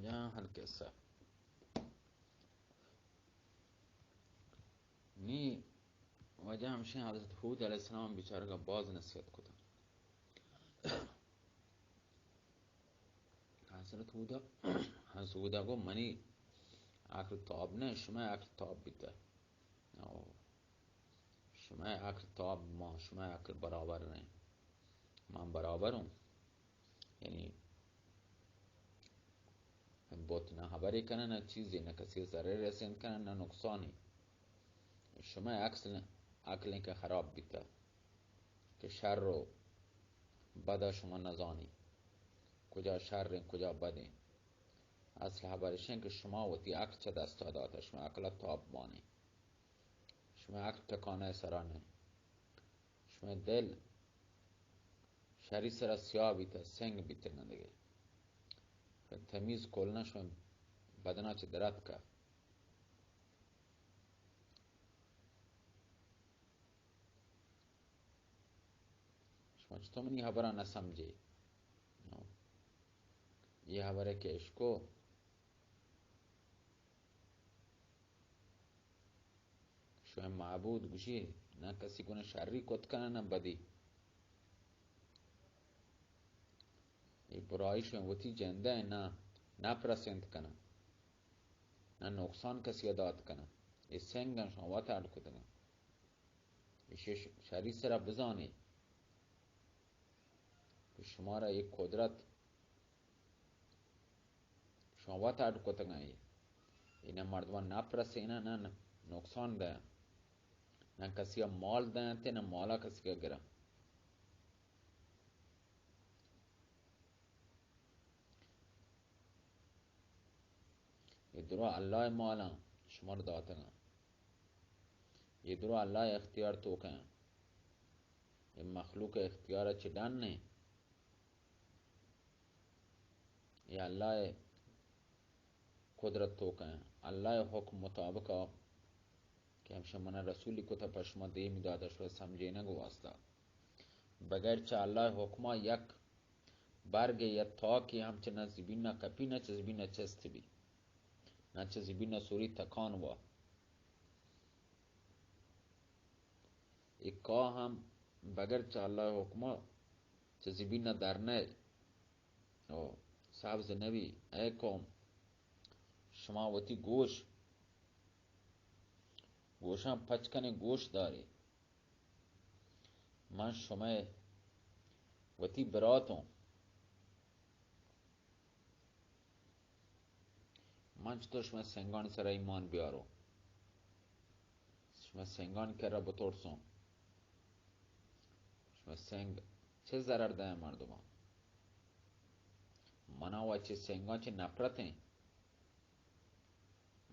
یا القصہ۔ نی وجہ ہمشیں، حضرت ہود علیہ السلام بیچارگا باز نصیحت کتا۔ حضرت ہودا، حضرت ہودا گو منی عقل تاب نہ، شما عقل تاب بیتا۔ او، شما عقل تاب ما، شما عقل برابر نہ۔ من برابر ہوں۔ یعنی بت نہ ہبرے کنن، نہ چیزے، نہ کسی ضرر رسین کنن، نہ نقصانی۔ شما عقل، عقلیں کہ خراب بیتا کہ شر و بدا شما نزانی، کجا شریں، کجا بدیں۔ اصل ہبر اشیں کہ شما وتی عقل چہ دستا داتا، شما عقل تاب مانی، شما عقل ٹکانہ سرا نہ۔ شمئے دل شری سرا سیاہ بیتہ، سنگ بیتگاں دگہ۔ تمیز کلنا شمئے بدنا چہ دراتکہ۔ شما چطور منی حبرا نہ سمجھے؟ اے حبرے کہ اشکو، شمئے معبود گوشی، نہ کسی گون شری کت کنن، نہ بدی۔ اے برائی شمئے وتی جندہ نہ، نہ پرسنت کنن، نہ نقصان کسی دات کنن۔ اے سنگن شما وت اڈ کتگن۔ ایشی ش-، شری سرا بزانے کہ شمارا اے قدرت شما وت اڈ کتگاں۔ اے، اے نہ مردمان نپ رسیناں، نہ نقصان دیاں، نہ کسی ء مال دیاں تے نہ مالا کسی ء گراں۔ اے درا اللہ ء مالاں شمار داتگاں۔ اے درا اللہ ء اختیار توکاں۔ اے مخلوق ء اختیار ء چہ ڈن ایں۔ اے اللہ ء قدرت توکاں۔ اللہ ء حکم مطابق ء کہ ہمشہ منا رسولی کتا پہ شما دیم داتا شما سمجھینگ واسطہ۔ بغیر چہ اللہ ء حکما یک برگ یا تاکے ہم چہ نہ زمین ء کپی نہ چہ زمین ء چست بی، نہ چہ زمین ء سوری تکان وا۔ اے کاہ ہم بغیر چہ اللہ ء حکما چہ زمین ء در نئے او سبز نبی۔ اے قوم، شما وتی گوش، گوشاں پچ کنے، گوش دارے۔ من شمئے وتی براتوں۔ من چطور شمئے سنگانی سرا ایمان بیاروں؟ شمئے سنگانی کرا بترسوں؟ شمئے سنگ چہ ضرر دئیں مردماں؟ منا و چہ سنگاں چہ نفرت ایں۔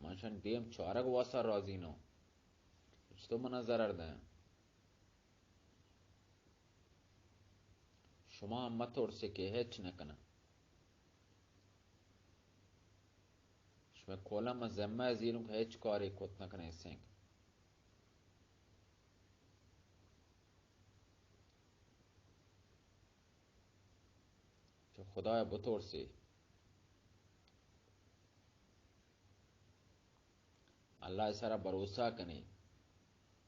من شان دیم چارگ واسا راضی نوں۔ چطور منا ضرر دئیں؟ شما مہ ترسے کہ ہچ نہ کناں۔ شمئے کولا من ذمہ زیروں کہ ہچ کارے کت نہ کنیں سنگ۔ چہ خدایا بترسے۔ اللہ سرا بھروسہ کنے،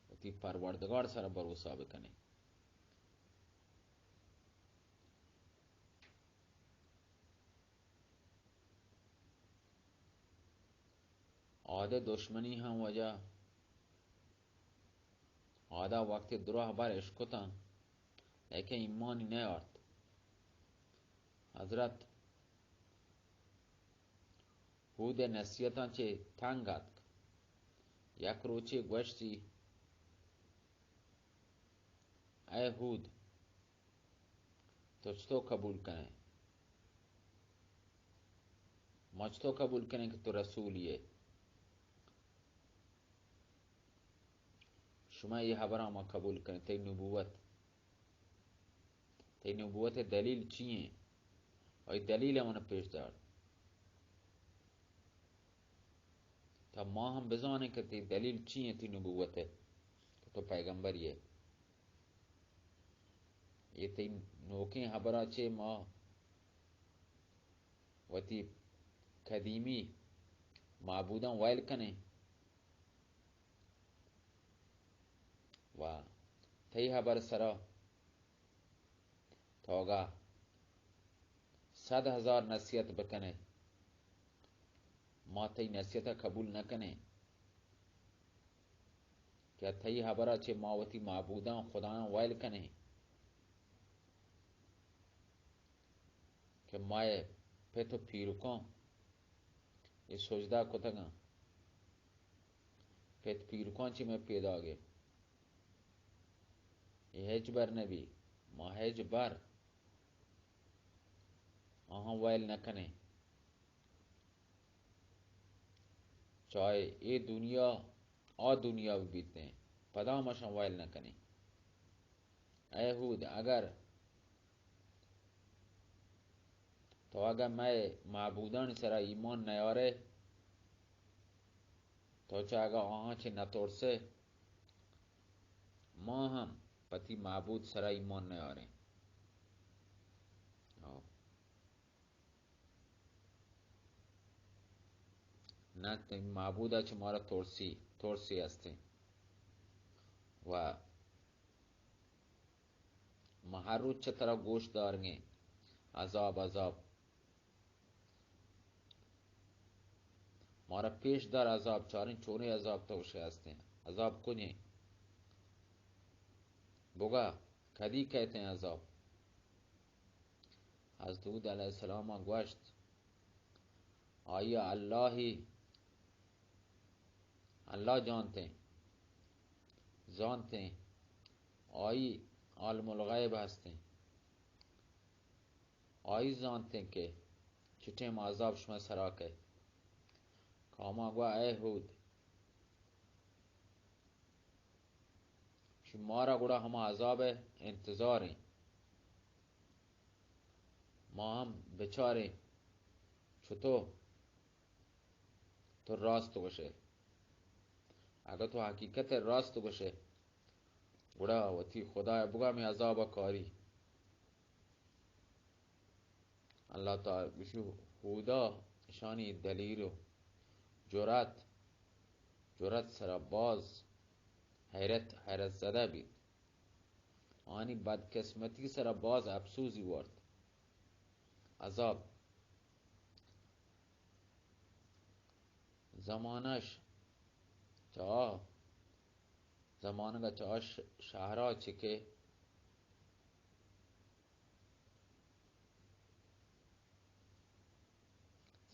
وتی پروردگار سرا بھروسہ بکنے۔ آدے دشمنی ہم وجہ، آدا وقت دروہ بر اشکتاں، لیکن ایمانی نیارت۔ حضرت ہود ء نصیحتاں چہ تنگ اتک۔ یک روچے گوشتی، اے ہود، تو چطور قبول کنے؟ ما چطور قبول کنیں کہ تو رسولی ئے؟ شما اے حبراں ما قبول کنیں، تئی نبوت، تئی نبوت ء دلیل چی ایں؟ آئی دلیل ء من پیش دار، تا ما ہم بزانیں کہ تئی دلیل چی ایں، تئی نبوت ء کہ تو پیغمبری ئے۔ اے تئی نوکیں حبرا چہ ما وتی قدیمی معبوداں ویل کنیں و تئی ہبر سرا تو اگاں صد ہزار نصیحت بکنئے، ما تئی نصیحت ءَ قبول نہ کنیں کہ تئی ہبر ءَ چہ ما وتی معبوداں، خدایاں ویل کنیں کہ مئے پت و پیرکاں اے سجدہ کتگاں، پت پیرکاں چہ مئے پیداگ اے، اے ہچبر نہ بی، ما ہچبر آہاں ویل نہ کنیں، چاہے اے دنیا آ دنیا بہ بیتیں، پدا ما اشاں ویل نہ کنیں۔ اے ہود، اگر تو اگاں مئے معبودانی سرا ایمان نیارئے، تو چہ اگاں آہاں چہ نترسئے، ما ہم پہ تئی معبود سرا ایمان نیاریں۔ ہو۔ نہ، تئی معبود ءَ چہ مارا ترسی، ترسی ہستیں۔ و ما ہر روچ چہ ترا گوش دارگیں، عذاب، عذاب۔ مارا پیش دار عذاب، چاریں چونیں عذاب تو گوشے ہستیں۔ عذاب کجیں؟ بگا، کدی کئیتیں عذاب؟ حضرت ہود علیہ السلام ءَ گوشت، آئی ءَ اللہ ہی، اللہ جانتیں، زانتیں، آئی عالم الغیب ہستیں، آئی زانتیں کہ چٹیں عذاب شما سرا کئے۔ قوم ءَ گوا، اے ہود، شمارا گڑا ہما عذاب ءِ انتظار ایں۔ ما ہم بچاریں چتو تو راست گوشے۔ اگاں تو حقیقت ءَ راست گوشے، گڑا وتی خدا ءَ بگا ہمے عذاب ءَ کاری۔ اللہ تعالی گوشی، ہودا اشانی دلیر و جرات، جرات سرا باز حیرت، حیرت زدہ بیت۔ آنی بدقسمتی سرا باز افسوزی وارت۔ عذاب زمانش چا، زمانگا چا ش-، شہرا چکے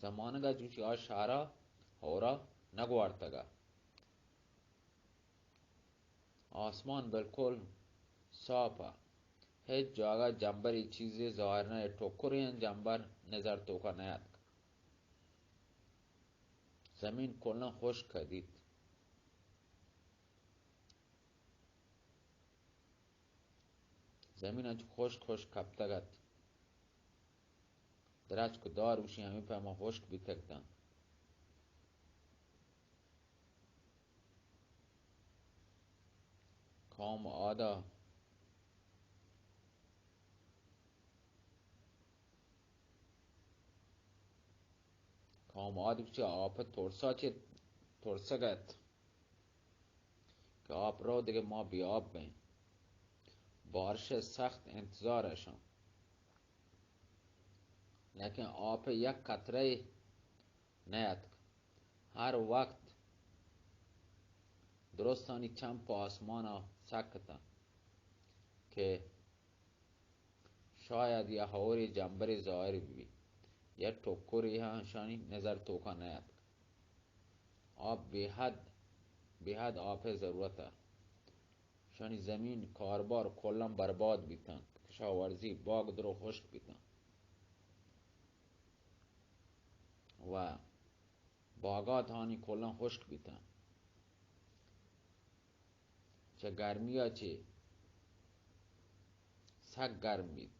زمانگ ءَ چوشی آ شہر ءَ ہور ءَ نگوارتگ ءَ۔ آسمان بالکل ساپ ءَ، ہچ جاگہ جمبرے چیزے ظاہر نہ، ٹکرے ہم جمبر نظر توکا نیاتک۔ زمین کلاں خشک ءَ دیت۔ زمین انچو خشک خشک کپتگ ات۔ درچک و دار گوشی ہمے پیما خشک بیتگ اتاں۔ قوم عادا، قوم عاد چہ آپ ترسا چہ ترسگ ات۔ کہ آپ رو، دگہ ما بے آپ بیں۔ بارش سخت انتظار اشاں، لیکن آپ یک قطرہ نیاتک۔ ہر وقت درستانی چم پہ آسمان ءَ سک اتاں کہ شاید یا ہورے جمبرے ظاہر بہ بیت، یا ٹکرے ہم اشانی نظر توکا نیاتک۔ آپ بے حد، بے حد آپ ءِ ضرورت ءَ۔ اشانی زمین کاربار کلاں برباد بیتاں، کشاورزی باگ درو خشک بیتاں و باگات ہانی کلاں خشک بیتاں۔ چہ گرمی ءَ چہ سک گرم بیت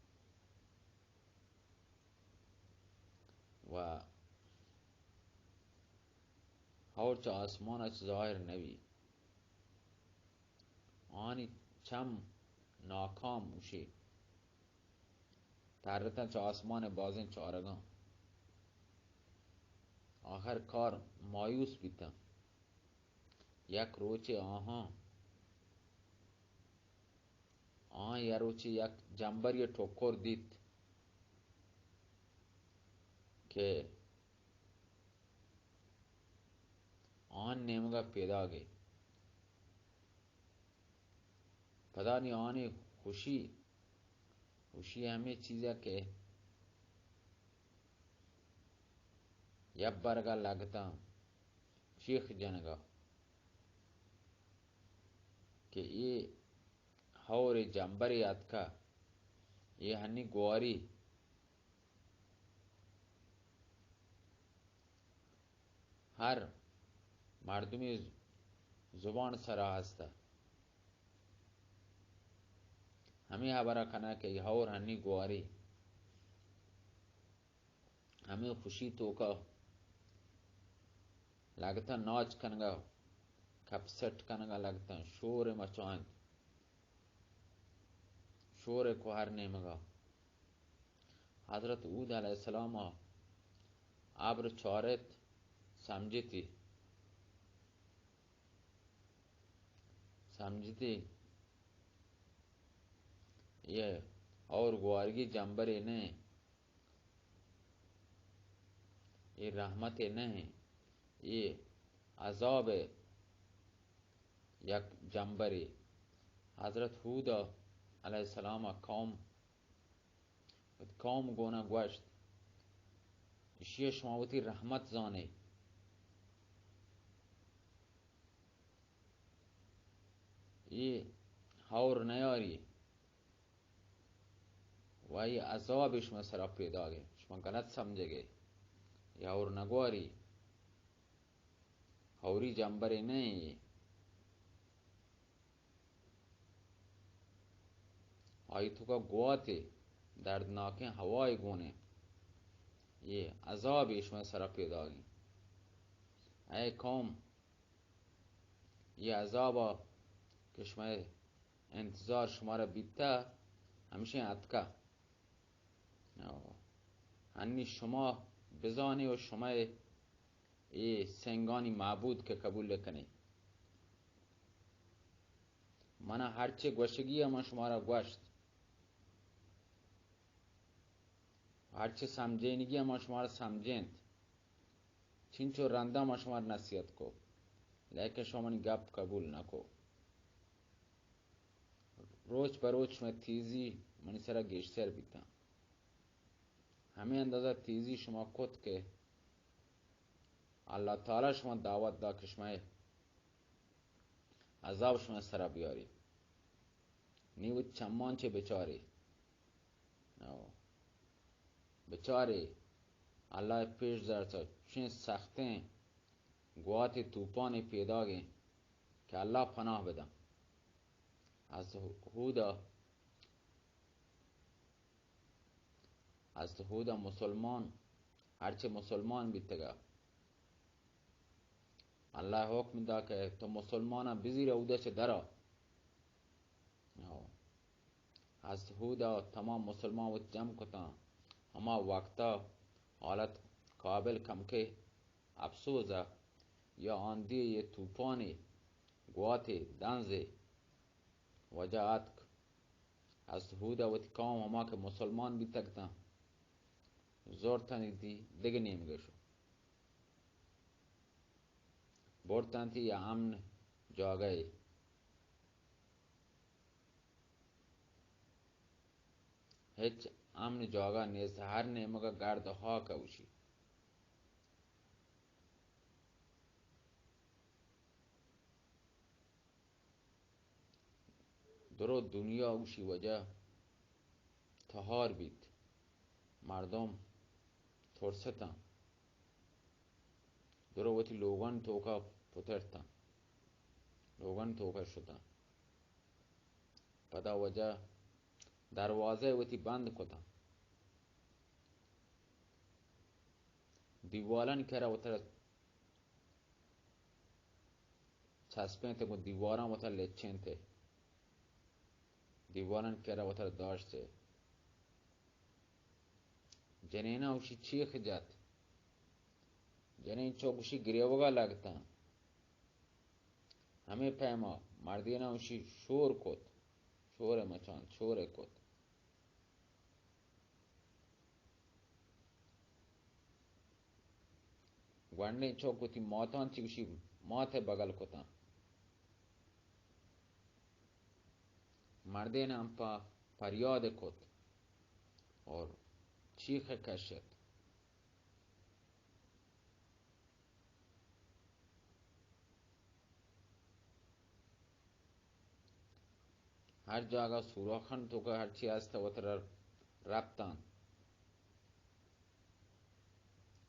و ہور چہ آسمان ءَ چہ ظاہر نہ بیت۔ آنی چم ناکام گوشی ترتاں چہ آسمان ءَ بازیں چارگاں۔ آخر کار مایوس بیتاں۔ یک روچے آہاں، آہاں یک روچے یک جمبری ٹکر دیت کہ آہان نیمگا پیداگے۔ پدا نی آہانی خوشی، خوشی ہمے چیزا کہ یک برگا لگتاں چیخ جنگا کہ اے ہور جمبرے اتکا، اے ہنی گواری۔ ہر مردمی زبان سرا ہستا۔ ہمے ہبرا کنا کہ ہور ہنی گواری۔ ہمے خوشی توکا لگتاں ناچ کنگا، کپ سٹ کنگا لگتاں، شور مچائنت، شور کوہر نیمگا۔ حضرت ہود علیہ السلام ابر چارت، سمجھتی، سمجھتی، یہ اور گوارگی جمبرے نہ، اے رحمتے نہ، اے عذاب یک جمبرے۔ حضرت ہود علیہ السلام قوم، قوم گونا گوشت، اشی شما وتی رحمت زانے، اے ہور نیاری۔ و اے عذاب شما سرا پیداگے، شما غلط سمجھگے، اے ہور نگواری، ہوری جمبرے نہ اے۔ آئی توکا گواتے، دردناکیں ہوائے گونے، اے عذاب شما سرا پیداگے۔ اے قوم، اے عذابا کہ شمئے انتظار شمارا بیتا، ہمشیں اتکا۔ او، ہنی شما بزانے و شمئے اے سنگانی معبود کہ قبول کنے۔ منا ہرچے گوشگی من شمارا گوشت، ہرچے سمجھینگی من شمارا سمجھینت۔ چنچو رندا ما شمار نصیحت کو، لیکن شما منی گپ قبول نہ کو۔ روچ پہ روچ شما تیزی منی سرا گیشتر بیتاں۔ ہمے اندازہ تیزی شما کت کہ اللہ تعالی شما دعوت دا کہ شما عذاب شما سرا بیاری۔ نی وت چمان چے بچاری۔ او۔ بچاری، اللہ پیش در تو چین سختیں گواتے توپانے پیداگیں کہ اللہ پناہ بدن۔ از ہودا، از ہودا مسلمان، ہرچے مسلمان بیتگا، اللہ حکم دا کہ تو مسلماناں بزیر اودہ چہ درا۔ ہو۔ حضرت ہود ء تمام مسلمان وت جم کتاں۔ ہما وقتا حالت قابل کمکے افسوز ء یا آندی یہ طوفانی گواتے دنزے وجہ آتک۔ حضرت ہود ء وتی قوم ہما کہ مسلمان بیتگ تاں، زرتنی دی دگہ نیمگے شو۔ برتنتی یا امن جاگہے۔ ہچ امن جاگہ نیست، ہر نیمگا گرد و خاک اوشی۔ درو دنیا اوشی وجہ تہار بیت، مردم ترستاں، درو وتی لوگان توکا پترتاں، لوگان توکا شتاں۔ پدا وجہ دروازہ وتی بند کتاں۔ دیوالانی کرا وترا چسپینت، گوں دیواراں وترا لچینت، دیوالانی کرا وترا داشت۔ جنینا اوشی چیخ جت، جنین چو گوشی گریوگا لگتاں۔ ہمے پیما مردیناں گوشی شور کت، شور مچان، شور کت۔ گونڈیں چک وتی ماتاں چی گوشی مات ء بگل کتاں۔ مردین ہم پا پریاد کت اور چیخ کشت۔ ہر جاگہ سوراخن تو کہ ہرچی ہست وترا رپتان۔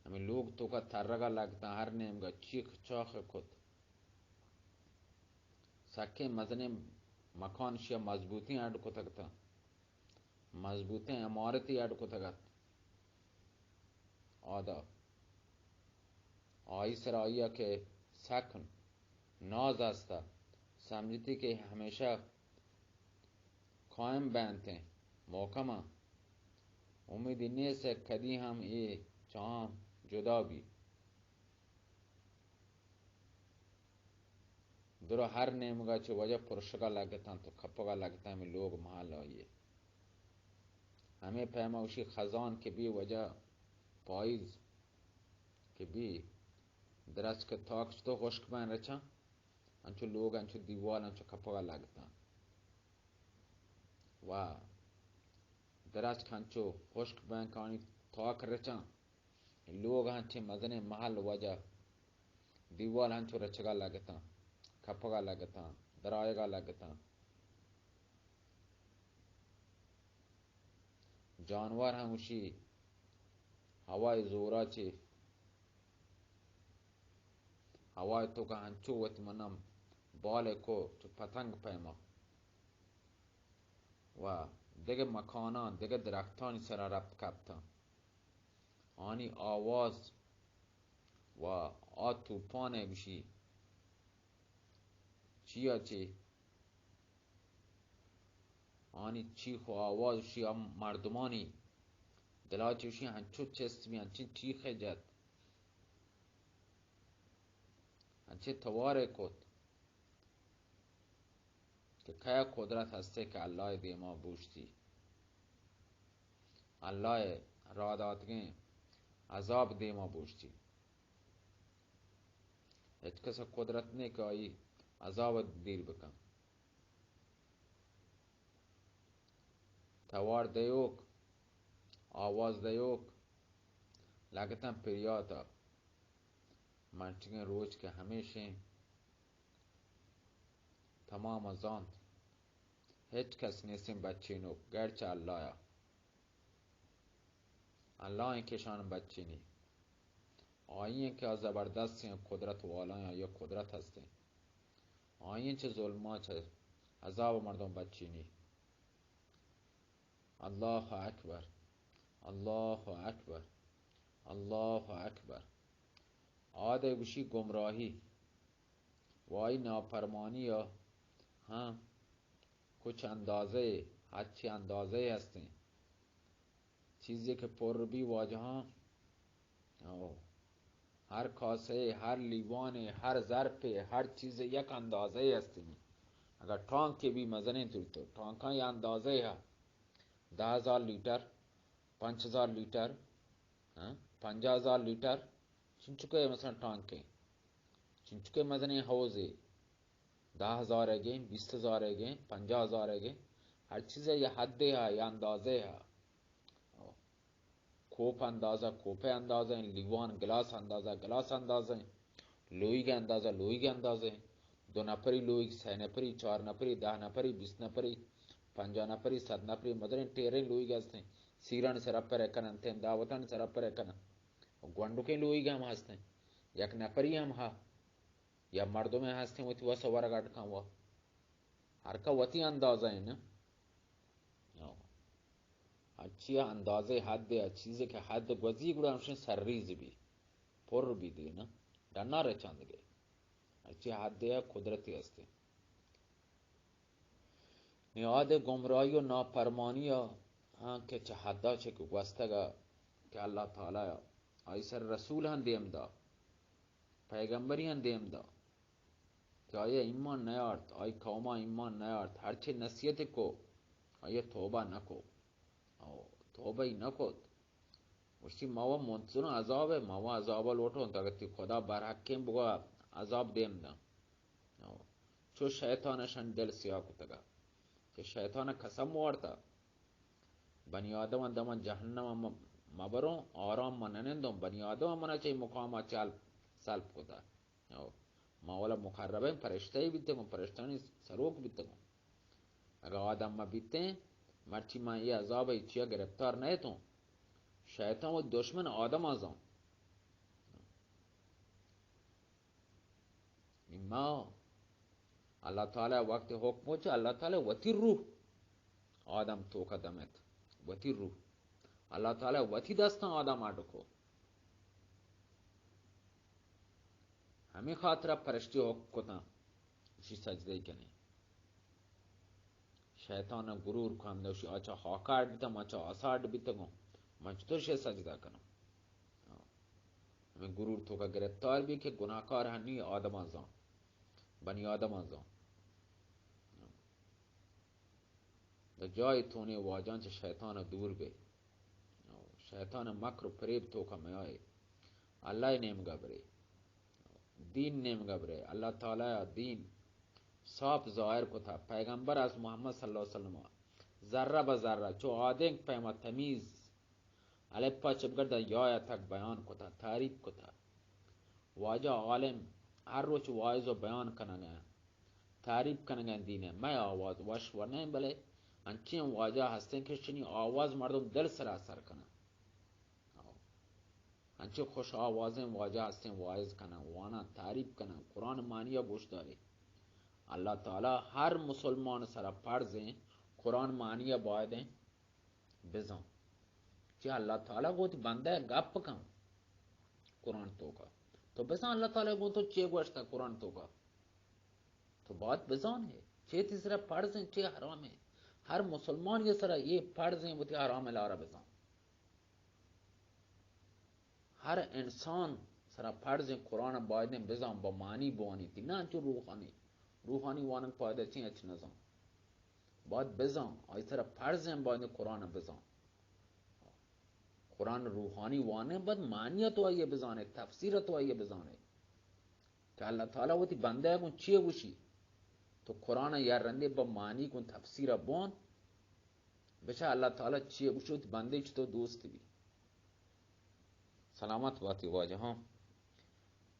ہمیں لوگ توکا ترگا لگتاں، ہر نیمگا چیخ چاخ کت۔ سکیں مزنیں مکان شیا مضبوطیں اڈ کتگ تاں، مضبوطیں عمارتی اڈ کتگ ات۔ آدا آئی سرا آئیا کہ سک ناز ہستا، سمجھتی کہ ہمیشہ قائم بینتیں، محکماں۔ امیدی نیست کہ کدی ہم اے چاہاں جدا بی۔ درا ہر نیمگا چہ وجہ پرشگا لگتاں تو کپگا لگتاں ہمیں لوگ محل آئیے۔ ہمیں پیما اشی خزان کہ بی وجہ پائیز کہ بی درچک تاک چتو خشک بین رچاں، انچو لوگ انچو دیوال انچو کپگا لگتاں۔ و درچک ہنچو خشک بینکانی تاک رچاں، لوگ ہنچیں مزنیں محل وجہ دیوال ہنچو رچگا لگتاں، کپگا لگتاں، درائگا لگتاں۔ جانور ہم اشی ہوای زورا چی ہوای توکا ہنچو وت منم بال کو چو پتنگ پیما۔ و دگہ مکاناں، دگہ درختانی سرا رپت کپتاں۔ آنی آواز و آ توپان ء گوشی چیا چی؟ آنی چیخ و آواز گوشی آ مردمانی دلا چوشی ہنچو چست بی، ہنچین چیخ جت، ہنچین توار کت۔ کہ کئے قدرت ہستے کہ اللہ ء دیما بوشتی، اللہ ء را داتگیں عذاب دیما بوشتی۔ ہچ کس ء قدرت نے کہ آئی عذاب ء دیر بکن۔ توار دیوک، آواز دیوک، لگتاں پریاتا۔ مرچگیں روچ کہ ہمیشیں تمام ء زانت، ہچ کس نیستیں بچینوک غیر چہ اللہ ء۔ اللہ ایں کہ شان بچینی، آئی ایں کہ آ زبردستیں قدرت والائیں، آئی ء قدرت ہستیں، آئی ایں چہ ظلما چہ عذاب مردم بچینی۔ اللہ اکبر، اللہ اکبر، اللہ اکبر۔ آدے گوشی گمراہی و آئی نافرمانی ء ہاں کچھ اندازے، ہرچی اندازے ہستیں۔ چیزے کہ پر بی واجہاں، او، ہر کاسے، ہر لیوانے، ہر ظرفے، ہر چیزے یک اندازے ہستیں۔ اگر ٹانکے بی مزنیں تو، تو ٹانکاں یا اندازے ہا، دہ ہزار لیٹر، پنچ ہزار لیٹر، ہاں، پنجاہ ہزار لیٹر، چنچکے مثلاً ٹانکے، چنچکے مزنیں حوضے، دہ ہزار ء گیں، بیست ہزار ء گیں، پنجاہ ہزار ء گیں، ہر چیز ء یہ حدے ہا، یہ اندازے ہا۔ کوپ اندازہ، کوپ ء اندازہ، لیوان گلاس اندازہ، گلاس اندازہ، لوئیگ اندازہ، لوئیگ اندازہ، دو نفری لوئیگ، سہ نفری، چار نفری، دہ نفری، بیست نفری، پنجاہ نفری، صد نفری، مزنیں ٹیریں لوئیگ ہستیں، سیرانی سرا پر کنن، تیم دعوتانی سرا پر کنن۔ گونڈکیں لوئیگ ہم ہستیں، یک نفری ہم ہا۔ یا مردمے ہستیں وتی وس ء ورگ اڈ کن و ہر کا وتی اندازہ ایں نا۔ ہرچی ء اندازہ حد ء چیزے کہ حد گوزی گڑا ہمشیں سرریز بی، پر بی دی نا، ڈنا رچاندگے۔ ہرچی حد ء قدرتی ہستیں۔ نی آدے گمراہی و نافرمانی ء ہاں کہ چہ حدا چہ کہ گوستگ ء کہ اللہ تعالی ء آئی سر رسول ہم دیم دا، پیغمبریاں دیم دا کہ آئی ایمان نیارت، آئی قوما ایمان نیارت، ہرچی نصیحت کو، آئی توبہ نکو۔ او توبہ ہی نکوت۔ گوشتی، ما و منتظر عذاب، ما و عذاب لوٹوں، اگر تی خدا برحقیں بگا عذاب دیم دا۔ او چو شیطان شن دل سیاہ کتگا۔ کہ شیطان قسم وارتا، بنی آدم دم جہنم م-، مبروں، آرام من ننندوں، بنی آدم منا چہ مقام چل سلب کتا۔ او ما ولا مقربیں فرشتہ بیتگوں، فرشتانی سروک بیتگوں۔ اگر آدم ما بیتیں، مرچی ما یہ عذاب چیا گرفتار نیتوں۔ شیطان و دشمن آدم آزاں۔ ما اللہ تعالی وقت حکم ہو چہ اللہ تعالی وتی روح آدم توکا دمت، وتی روح اللہ تعالی وتی دستاں آدم اڈ کو۔ ہمیں خاطرہ پرشتی حکم کتاں، اشی سجدہ کنے۔ شیطان غرور کو ہم دوشی، آچا ہاکارڈ بیتا، ما چا آسارڈ بیتگوں، من چطور شے سجدہ کنوں؟ ہمیں غرور توکا گرفتار بی کہ گناہکار ہنی آدم آزاں، بنی آدم آزاں۔ تو جای تونے واجان چہ شیطان دور بے۔ شیطان مکر و پریب توکا میائے۔ اللہ نیمگا برے۔ دین نیمگا برے۔ اللہ تعالی دین صاف ظاہر کتا۔ پیغمبر از محمد صلی اللہ علیہ وسلم ذرہ بہ ذرہ چو آدینک پیما تمیز الف پا چہ بگر داں یا تک بیان کتا، تعریف کتا۔ واجہ عالم ہر روچ واعظ و بیان کنگا، تعریف کنگا دین ء۔ مئے آواز وش و نہ، بلے انچیں واجہ ہستیں کہ شنی آواز مردم دل سرا اثر کنن۔ انچیں خوش آوازیں واجہ ہستیں، واعظ کنن، وانن، تعریف کنن، قرآن معنی ء گوش دارے۔ اللہ تعالی ہر مسلمان سرا فرض ہیں، قرآن معنی ء باید ہیں بزان۔ چہ اللہ تعالی گوں وتی بندہ گپ کن قرآن توکا۔ تو بزان اللہ تعالی گوں تو چے گوشتا قرآن توکا۔ تو باید بزان ہے چے تی سرا فرض ہیں، چے حرام ہیں۔ ہر مسلمان یہ سرا یہ فرض ہیں وتی حرام لارا بزان۔ ہر انسان سرا فرض ہیں قرآن باید ہیں بزان، با معنی بوانی تی، نہ انچو روحانی۔ روحانی وانگ پائدہ چیں اچ نزان۔ باید بزان، آئی سرا فرض ہیں باید قرآن بزان۔ قرآن روحانی وانے، بعد معنی تو آئیے بزانے، تفسیر تو آئیے بزانے۔ کہ اللہ تعالی وتی بندہ گوں چیے گوشی، تو قرآن یا رندے با معنی گوں تفسیر بوان، بچا اللہ تعالی چیے گوشی وتی بندے چ تو دوست بی۔ سلامت باتی واجہاں۔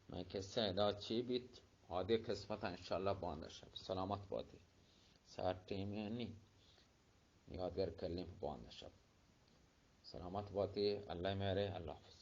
میں قصہ ادا چی بیت، آدے قسمت انشاءاللہ باندہ شب۔ سلامت باتی۔ ساعت ٹیم ہے نہیں۔ یادگار کلیں پہ باندا شپ۔ سلامت باتے، اللہ مہرے، اللہ حافظ۔